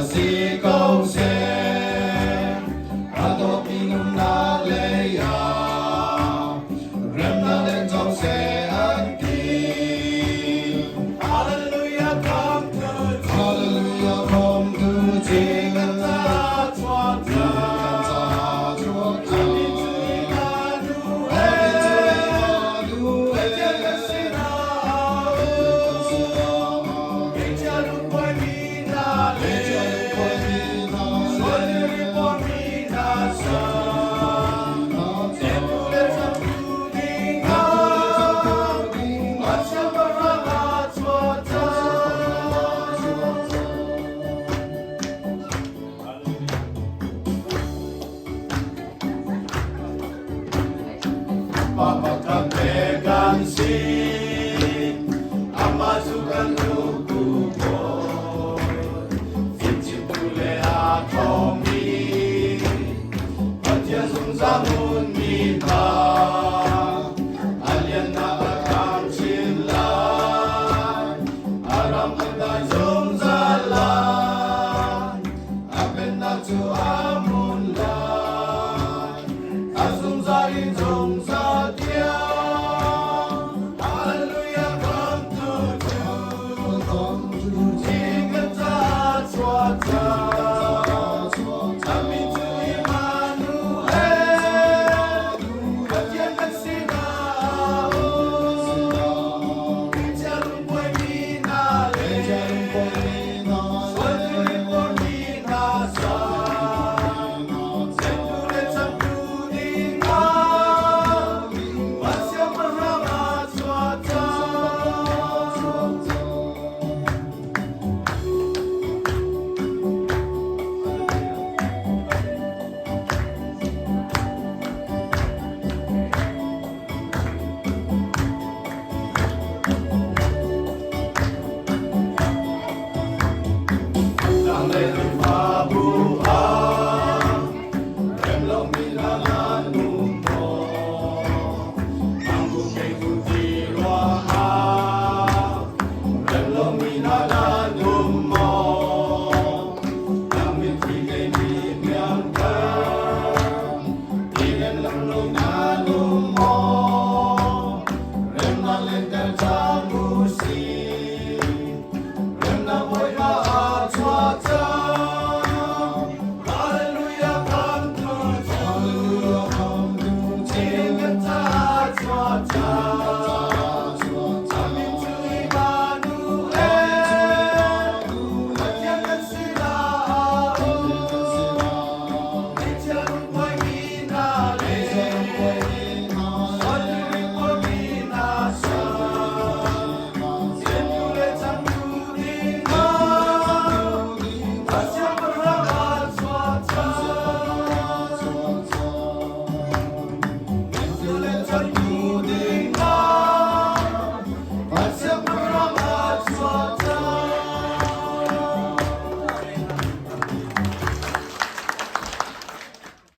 si ko seh. A dawtmi nunnak lei ah remnak le co seh an ti. Hallelujah come to Hallelujah come to Kan caah chuak Kan caah chuak Amin cu Immanuel. Amin cu Immanuel. Pathian kan sinah a um. Ngeihchia lungkuaimi hna le sual i ripormi hna sang. Tlengtu le changtu dingah Van siangpahrang a chuah cang. Pa pakhat te kan si, amah cu kan uktu Bawi. Fimchimtu le a ṭhawngmi, Pathian zungzal nunmi hna, a liannak a ṭhang chin lai, a ram an dai zungzal.